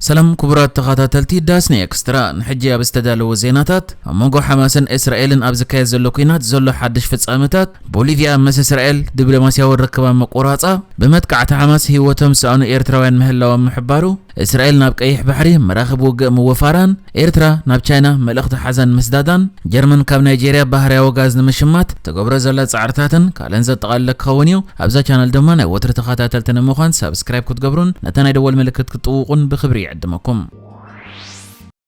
ሰላም ክቡራት ተኸታተልቲ ዳስኒ ኤክስትራ፣ ንሕጂ ኣብ ዝተዳለወ ዜናታት፣ ኣብ መንጎ ሓማስን እስራኤልን ኣብ ዝካየድ ዘሎ ኲናት ዘሎ ሓድሽ ፍጻመታት፣ ቦሊቪያ ምስ እስራኤል ዲፕሎማስያዊ ርክባ ምቁራጻ፣ ብመጥቃዕቲ ሓማስ ህይወቶም ዝሰኣኑ ኤርትራውያን ምህላዎም ምሕባሩ፣ እስራኤል ናብ ቀይሕ ባሕሪ መራኽብ ውግእ ምውፋራን፣ ኤርትራ ናብ ቻይና መልእኽቲ ሓዘን ምስዳዳን፣ ጀርመን ካብ ናይጄርያ ባህርያዊ ጋዝ ንምሽማት ትገብሮ ዘላ ጻዕርታትን ካልእን ዘጠቓልለ ክኸውን እዩ። ኣብዛ ቻነል ድማ ናይ ወትሪ ተኸታተልቲ ንምዃን ሳብስክራይብ ክትገብሩን ነታ ናይ ደወል ምልክት ክትጥውቑን ብኽብሪ ይዕድመኩም።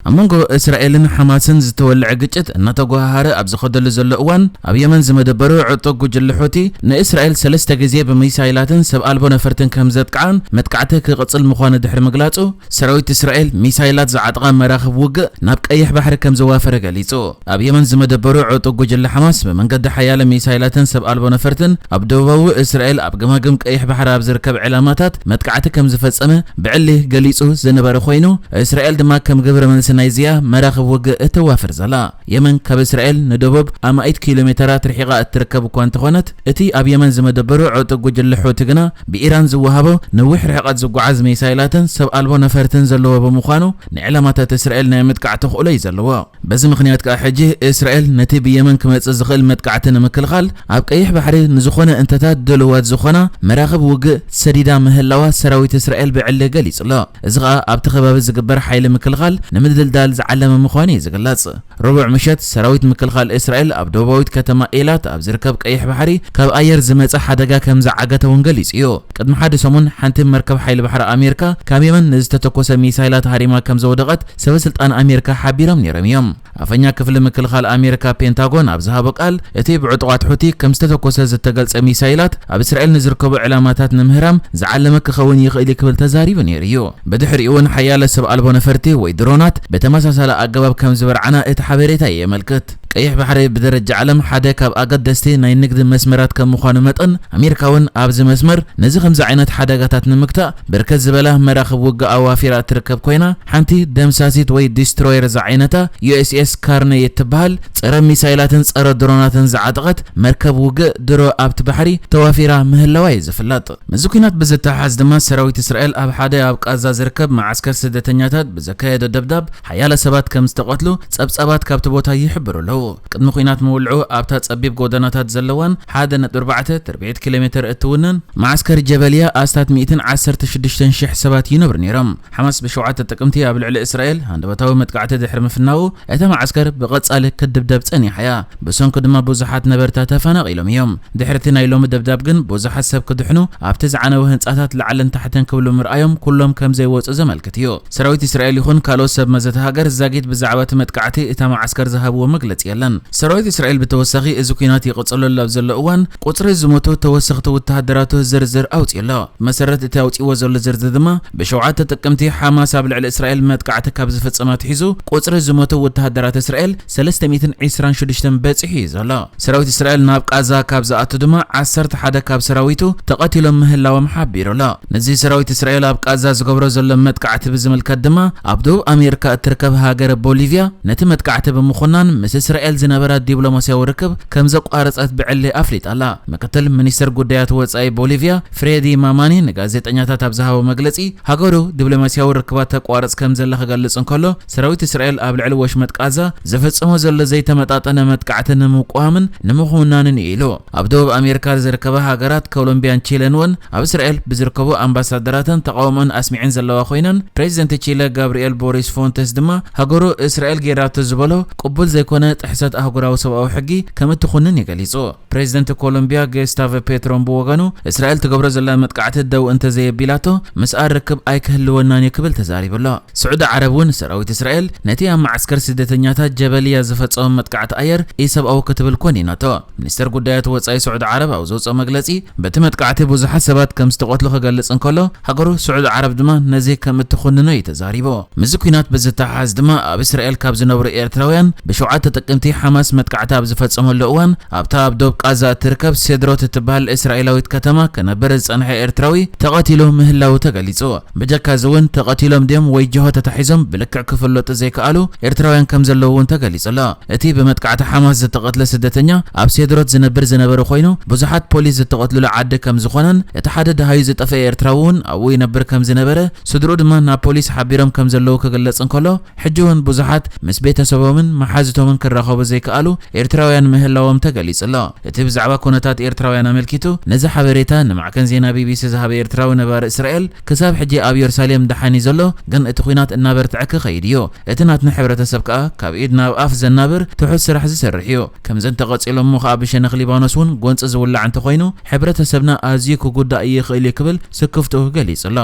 ኣብ መንጎ እስራኤልን ሓማስን ዝተወልዐ ግጭት እናተጓሃሃረ ኣብ ዝኸደሉ ዘሎ እዋን፣ ኣብ የመን ዝመደበሩ ዕጡቕ ጉጅለ ሑቲ ንእስራኤል ሰለስተ ግዜ ብሚሳይላትን ሰብ ኣልቦ ነፈርትን ከም ዘጥቅዓን መጥቃዕቲ ክቕጽል ምዃኑ ድሕሪ ምግላጹ፣ ሰራዊት እስራኤል ሚሳይላት ዝዓጥቓ መራኽብ ውግእ ናብ ቀይሕ ባሕሪ ከም ዘዋፈረ ገሊጹ። ኣብ የመን ዝመደበሩ ዕጡቕ ጉጅለ ሓማስ ብመንገዲ ሓያለ ሚሳይላትን ሰብ ኣልቦ ነፈርትን ኣብ ደቡባዊ እስራኤል ኣብ ገማግም ቀይሕ ባሕሪ ኣብ ዝርከብ ዕላማታት መጥቃዕቲ ከም ዝፈጸመ ብዕሊ ገሊጹ ዝነበረ ኮይኑ፣ እስራኤል ድማ ከም ግብረ መልሲ ናይዚኣ መራኽብ ውግእ እተዋፍር ዘላ። የመን ካብ እስራኤል ንደቡብ ኣማኢት ኪሎ ሜተራት ርሒቓ እትርከብ እኳ እንተኾነት፣ እቲ ኣብ የመን ዝመደበሩ ዕጡቕ ጉጅለ ሑቲ ግና ብኢራን ዝወሃቦ ነዊሕ ርሕቀት ዝጓዓዝ ሚሳይላትን ሰብ ኣልቦ ነፈርትን ዘለዎ ብምዃኑ፣ ንዕላማታት እስራኤል ናይ ምጥቃዕ ተኽእሎ እዩ ዘለዎ። በዚ ምኽንያት ከኣ ሕጂ እስራኤል ነቲ ብየመን ክመጽእ ዝኽእል መጥቃዕቲ ንምክልኻል ኣብ ቀይሕ ባሕሪ ንዝኾነ እንተታት ድልዋት ዝኾና መራኽብ ውግእ ሰዲዳ ምህላዋ ሰራዊት እስራኤል ብዕሊ ገሊጹ ኣሎ። እዚ ከኣ ኣብቲ ከባቢ ዝግበር ሓይሊ ምክልኻል ንምድልዳል ዝዓለመ ምዃኑ እዩ ዝግለጽ። ረቡዕ ምሸት ሰራዊት ምክልኻል እስራኤል ኣብ ደቡባዊት ከተማ ኤላት ኣብ ዝርከብ ቀይሕ ባሕሪ ካብ ኣየር ዝመጸ ሓደጋ ከም ዝዓገተ እውን ገሊጹ እዩ። ቅድሚ ሓደ ሰሙን ሓንቲ መርከብ ሓይሊ ባሕሪ ኣሜሪካ ካብ የመን ንዝተተኮሰ ሚሳይላት ሃሪማ ከም ዘወደቐት ሰበ ስልጣን ኣሜሪካ ሓቢሮም ነይሮም እዮም። ኣፈኛ ክፍሊ ምክልኻል ኣሜሪካ ፔንታጎን ኣብ ዝሃቦ ቃል፣ እቲ ብዕጡቓት ሑቲ ከም ዝተተኮሰ ዝተገልጸ ሚሳይላት ኣብ እስራኤል ንዝርከቡ ዕላማታት ንምህራም ዝዓለመ ክኸውን ይኽእል እዩ ክብል ተዛሪቡ ነይሩ እዩ። ብድሕሪኡ እውን ሓያለ ሰብ ኣልቦ ነፈርቲ ወይ ድሮናት ብተመሳሳሊ ኣገባብ ከም ዝበርዓና እቲ ሓበሬታ የመልክት። ቀይሕ ባሕሪ ብደረጃ ዓለም ሓደ ካብ ኣገደስቲ ናይ ንግዲ መስመራት ከም ምዃኑ መጠን፣ ኣሜሪካ እውን ኣብዚ መስመር ነዚ ከምዚ ዓይነት ሓደጋታት ንምግታእ ብርክት ዝበላ መራኽብ ውግእ ኣዋፊራ እትርከብ ኮይና፣ ሓንቲ ደምሳሲት ወይ ዲስትሮየር ዝዓይነታ ዩ ኤስ ኤስ ካርነይ እትበሃል ጸረ ሚሳይላትን ጸረ ድሮናትን ዝዓጠቐት መርከብ ውግእ ድሮ ኣብቲ ባሕሪ ተዋፊራ ምህላዋ እዩ ዝፍለጥ። ምስዚ ኲናት ብዝተሓሓዝ ድማ ሰራዊት እስራኤል ኣብ ሓደ ኣብ ቃዛ ዝርከብ መዓስከር ስደተኛታት ብዘካየዶ ደብዳብ ሓያለ ሰባት ከም ዝተቐትሉ ጸብጻባት ካብቲ ቦታ ይሕብሩ ኣለዉ። ቅድሚ ኲናት ምውልዑ ኣብታ ጸቢብ ጎደናታት ዘለዋን ሓደ ነጥቢ ኣርባዕተ ትርብዒት ኪሎ ሜተር እትውንን መዓስከር ጀበልያ ኣስታት ሚእትን ዓሰርተ ሽዱሽተን ሽሕ ሰባት ይነብሩ ነይሮም። ሓማስ ብሸውዓተ ጥቅምቲ ኣብ ልዕሊ እስራኤል ሃንደበታዊ መጥቃዕቲ ድሕሪ ምፍናዉ፣ እታ መዓስከር ብቐጻሊ ክትድብደብ ጸኒሓ እያ። ብሰንኩ ድማ ብዙሓት ነበርታ ተፈናቒሎም እዮም። ድሕሪ እቲ ናይ ሎሚ ደብዳብ ግን ብዙሓት ሰብ ክድሕኑ ኣብቲ ዝዓነወ ህንጻታት ላዕልን ታሕትን ክብሉ ምርኣዮም ኩሎም ከም ዘይወጹ ዘመልክት እዩ። ሰራዊት እስራኤል ይኹን ካልኦት ሰብ መዘት ሃገር ዛጊት ብዛዕባ እቲ መጥቃዕቲ እታ መዓስከር ዝሃብዎ መግለጺ የለን። ሰራዊት እስራኤል ብተወሳኺ እዚ ኲናት ይቕጽለሉ ኣብ ዘሎ እዋን ቁጽሪ ዝሞቱ ተወሰኽቲ ወተሃደራቱ ዝርዝር ኣውጺኡ ኣሎ። ብመሰረት እቲ ኣውጺእዎ ዘሎ ዝርዝር ድማ ብሸውዓተ ጥቅምቲ ሓማስ ኣብ ልዕሊ እስራኤል መጥቃዕቲ ካብ ዝፍጸም ኣትሒዙ ቁጽሪ ዝሞቱ ወተሃደራት እስራኤል ሰለስተ ሚእትን ዕስራን ሽዱሽተን በጺሑ እዩ ዘሎ። ሰራዊት እስራኤል ናብ ቃዛ ካብ ዝኣቱ ድማ ዓሰርተ ሓደ ካብ ሰራዊቱ ተቐቲሎም ምህላዎም ሓቢሩ ኣሎ። ነዚ ሰራዊት እስራኤል ኣብ ቃዛ ዝገብሮ ዘሎ መጥቃዕቲ ብዝምልከት ድማ ኣብ ደቡብ ኣሜሪካ እትርከብ ሃገረ ቦሊቪያ ነቲ መጥቃዕቲ ብምኹናን ምስ እስራኤል ዝነበራ ዲፕሎማስያዊ ርክብ ከም ዘቋረጸት ብዕሊ ኣፍሊጣ ኣላ። ምክትል ሚኒስትር ጉዳያት ወጻኢ ቦሊቪያ ፍሬዲ ማማኒ ንጋዜጠኛታት ኣብ ዝሃቦ መግለጺ፣ ሃገሩ ዲፕሎማስያዊ ርክባት ተቋርጽ ከም ዘላ ክገልጽ እንከሎ፣ ሰራዊት እስራኤል ኣብ ልዕሊ ወሽመጥ ቃዛ ዝፍጽሞ ዘሎ ዘይተመጣጠነ መጥቃዕቲ ንምቁዋምን ንምኹናንን እዩ ኢሉ። ኣብ ደቡብ ኣሜሪካ ዝርከባ ሃገራት ኮሎምቢያን ቺለን እውን ኣብ እስራኤል ብዝርከቡ ኣምባሳደራተን ተቓውሞን ኣስሚዐን ዘለዋ ኮይነን፣ ፕሬዚደንት ቺለ ጋብሪኤል ቦሪስ ፎንተስ ድማ ሃገሩ እስራኤል ጌራቶ ዝበሎ ቅቡል ዘይኮነ ጥሕሰት ኣህጉራዊ ሰብኣዊ ሕጊ ከም እትኹንን እዩ ገሊጹ። ፕሬዚደንት ኮሎምቢያ ገስታቨ ፔትሮን ብወገኑ፣ እስራኤል ትገብሮ ዘላ መጥቃዕቲ ደው እንተዘየቢላቶ፣ ምስኣ ርክብ ኣይክህልወናን እዩ ክብል ተዛሪቡ ኣሎ። ስዑዲ ዓረብ እውን ሰራዊት እስራኤል ነቲ ኣብ መዓስከር ስደተኛታት ጀበልያ ዝፈጸሞ መጥቃዕቲ ኣየር ኢሰብኣዊ ክትብል ኮኒናቶ። ሚኒስተር ጉዳያት ወጻኢ ስዑዲ ዓረብ ኣብ ዘውጽኦ መግለጺ፣ በቲ መጥቃዕቲ ብዙሓት ሰባት ከም ዝተቐትሉ ክገልጽ እንከሎ፣ ሃገሩ ስዑዲ ዓረብ ድማ ነዚ ከም እትኹንኖ እዩ ተዛሪቡ። ምስዚ ኲናት ብዝ- ዝተሓዝ ድማ ኣብ እስራኤል ካብ ዝነብሩ ኤርትራውያን ብሸውዓተ ጥቅምቲ ሓማስ መጥቃዕቲ ኣብ ዝፈጸመሉ እዋን ኣብታ ኣብ ዶብ ቃዛ እትርከብ ሴድሮት እትበሃል እስራኤላዊት ከተማ ክነብር ዝጸንሐ ኤርትራዊ ተቐቲሉ ምህላዉ ተገሊጹ። ብጀካ እዚ እውን ተቐቲሎም ድዮም ወይ ጅሆ ተታሒዞም ብልክዕ ክፍለጡ ዘይከኣሉ ኤርትራውያን ከም ዘለዉ እውን ተገሊጹ ኣሎ። እቲ ብመጥቃዕቲ ሓማስ ዝተቐትለ ስደተኛ ኣብ ሴድሮት ዝነብር ዝነበረ ኮይኑ ብዙሓት ፖሊስ ዝተቐትልሉ ዓዲ ከም ዝኾነን እቲ ሓደ ደሃዩ ዝጠፈአ ኤርትራዊ እውን ኣብኡ ይነብር ከም ዝነበረ ስድርኡ ድማ ናብ ፖሊስ ሓቢሮም ከም ዘለዉ ክግለጽ እንከሎ ሕጂ እውን ብዙሓት ምስ ቤተሰቦምን መሓዝቶምን ክራኸቡ ዘይከኣሉ ኤርትራውያን ምህላዎም ተገሊጹ ኣሎ። እቲ ብዛዕባ ኩነታት ኤርትራውያን ኣመልኪቱ ነዚ ሓበሬታ ንማዕከን ዜና ቢቢሲ ዝሃበ ኤርትራዊ ነባሪ እስራኤል ክሳብ ሕጂ ኣብ የሩሳሌም ደሓን እዩ ዘሎ፣ ግን እቲ ኲናት እናበርትዐ ክኸይድ እዩ። እቲ ናትና ሕብረተሰብ ከኣ ካብ ኢድ ናብ ኣፍ ዘናብር ትሑት ስራሕ ዝሰርሕ እዩ። ከምዚ እንተቐጺሎሞ ከኣ ብሸነኽ ሊባኖስ እውን ጎንጺ ዝውላዕ እንተኾይኑ ሕብረተሰብና ኣዝዩ ክጉዳእ ይኽእል እዩ ክብል ስክፍትኡ ገሊጹ ኣሎ።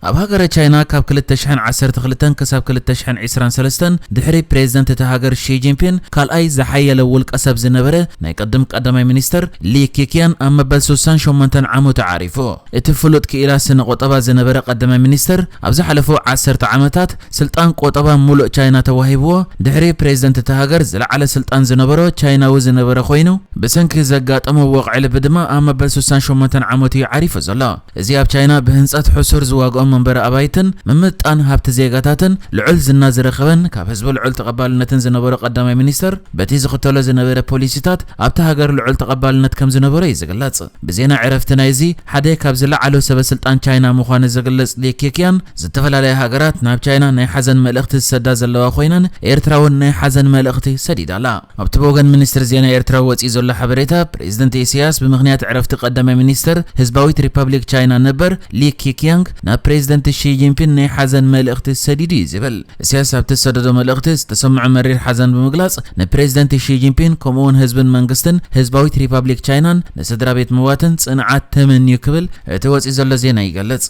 ኣብ ሃገረ ቻይና ካብ ክልተ ሽሕን ዓሰርተ ክልተን ክሳብ ክልተ ሽሕን ዕስራን ሰለስተን ድሕሪ ፕሬዝደንት እታ ሃገር ሺ ጂንፒን ካልኣይ ዝሓየለ ውልቀ ሰብ ዝነበረ ናይ ቅድም ቀዳማይ ሚኒስተር ሊ ኪኪያን ኣብ መበል ሱሳን ሸሞንተን ዓመቱ ዓሪፉ። እቲ ፍሉጥ ክኢላ ስነ ቆጠባ ዝነበረ ቀዳማይ ሚኒስተር ኣብ ዝሓለፉ ዓሰርተ ዓመታት ስልጣን ቆጠባ ሙሉእ ቻይና ተዋሂብዎ ድሕሪ ፕሬዝደንት እታ ሃገር ዝለዓለ ስልጣን ዝነበሮ ቻይናዊ ዝነበረ ኮይኑ ብሰንኪ ዘጋጠሞ ወቕዒ ልቢ ድማ ኣብ መበል ሱሳን ሸሞንተን ዓመቱ እዩ ዓሪፉ ዘሎ። እዚ ኣብ ቻይና ብህንጸት ሕሱር ዝዋግኦም መንበሪ ኣባይትን ምምጣን ሃብቲ ዜጋታትን ልዑል ዝና ዝረኸበን ካብ ህዝቢ ልዑል ተቐባልነትን ዝነበሮ ቀዳማይ ሚኒስተር በቲ ዝኽተሎ ዝነበረ ፖሊሲታት ኣብቲ ሃገር ልዑል ተቐባልነት ከም ዝነበሮ እዩ ዝግለጽ። ብዜና ዕረፍቲ ናይዚ ሓደ ካብ ዝለዓሉ ሰበ ስልጣን ቻይና ምዃኑ ዝግለጽ ሊ ኬኪያን ዝተፈላለያ ሃገራት ናብ ቻይና ናይ ሓዘን መልእኽቲ ዝሰዳ ዘለዋ ኮይነን ኤርትራ እውን ናይ ሓዘን መልእኽቲ ሰዲዳ ኣላ። ኣብቲ ብወገን ሚኒስትሪ ዜና ኤርትራ ወጺኡ ዘሎ ሓበሬታ ፕሬዝደንት ኢሳያስ ብምኽንያት ዕረፍቲ ቀዳማይ ሚኒስተር ህዝባዊት ሪፐብሊክ ቻይና ነበር ሊ ኪኪያንግ ናብ ፕሬዝደንት ሺ ጂንፒን ናይ ሓዘን መልእኽቲ ሰዲዱ እዩ ዝብል። ኢሳያስ ኣብቲ ዝሰደዶ መልእኽቲ ዝተሰምዖ መሪር ሓዘን ብምግላጽ ንፕሬዝደንት ሺ ጂንፒን ከምኡ እውን ህዝብን መንግስትን ህዝባዊት ሪፐብሊክ ቻይናን ንስድራ ቤት መዋትን ጽንዓት ተመንዩ ክብል እቲ ወጺኡ ዘሎ ዜና ይገልጽ።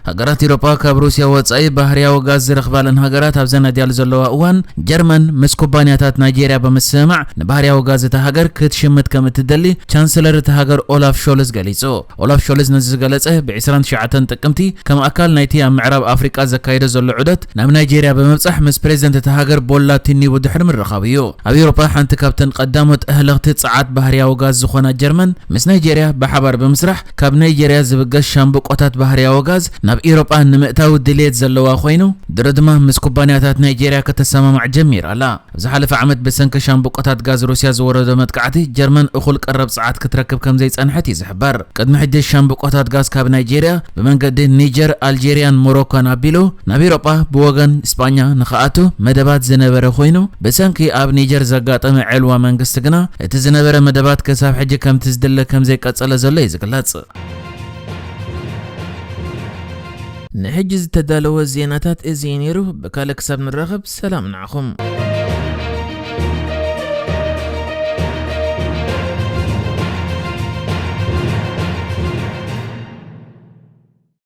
ሃገራት ኢሮጳ ካብ ሩስያ ወጻኢ ባህርያዊ ጋዝ ዝረኽባለን ሃገራት ኣብ ዘናድያሉ ዘለዋ እዋን ጀርመን ምስ ኩባንያታት ናይጄርያ ብምስምማዕ ንባህርያዊ ጋዝ እታ ሃገር ክትሽምት ከም እትደሊ ቻንስለር እታ ሃገር ኦላፍ ሾልዝ ገሊጹ። ኦላፍ ሾልዝ ነዚ ዝገለጸ ብ ዕስራን ትሽዓተን ጥቅምቲ ከም ኣካል ናይቲ ኣብ ምዕራብ ኣፍሪቃ ዘካየዶ ዘሎ ዑደት ናብ ናይጄርያ ብምብጻሕ ምስ ፕሬዝደንት እታ ሃገር ቦላ ቲኒቡ ድሕሪ ምርኻቡ እዩ። ኣብ ኤውሮጳ ሓንቲ ካብተን ቀዳሞት ኣህለኽቲ ጸዓት ባህርያዊ ጋዝ ዝኾና ጀርመን ምስ ናይጄርያ ብሓባር ብምስራሕ ካብ ናይጄርያ ዝብገስ ሻምብቆታት ባህርያዊ ጋዝ ናብ ኤውሮጳ ንምእታው ድልየት ዘለዋ ኮይኑ ድሮ ድማ ምስ ኩባንያታት ናይጄርያ ከተሰማማዕ ጀሚራ ኣላ። ኣብ ዝሓለፈ ዓመት ብሰንኪ ሻምብቆታት ጋዝ ሩስያ ዝወረዶ መጥቃዕቲ ጀርመን እኹል ቀረብ ጸዓት ክትረክብ ከም ዘይጸንሐት እዩ ዝሕበር። ቅድሚ ሕጂ ሻምብቆታት ጋዝ ካብ ናይጄርያ ብመንገዲ ኒጀር፣ ኣልጄርያን ሞሮኮን ኣቢሉ ናብ ኤውሮጳ ብወገን ስጳኛ ንኽኣቱ መደባት ዝነበረ ኮይኑ ብሰንኪ ኣብ ኒጀር ዘጋጠመ ዕልዋ መንግስቲ ግና እቲ ዝነበረ መደባት ክሳብ ሕጂ ከምቲ ዝድለ ከም ዘይቀጸለ ዘሎ እዩ ዝግለጽ። ንሕጂ ዝተዳለወ ዜናታት እዚ እዩ ነይሩ። ብካልእ ክሳብ ንራኸብ ሰላም ንዓኹም።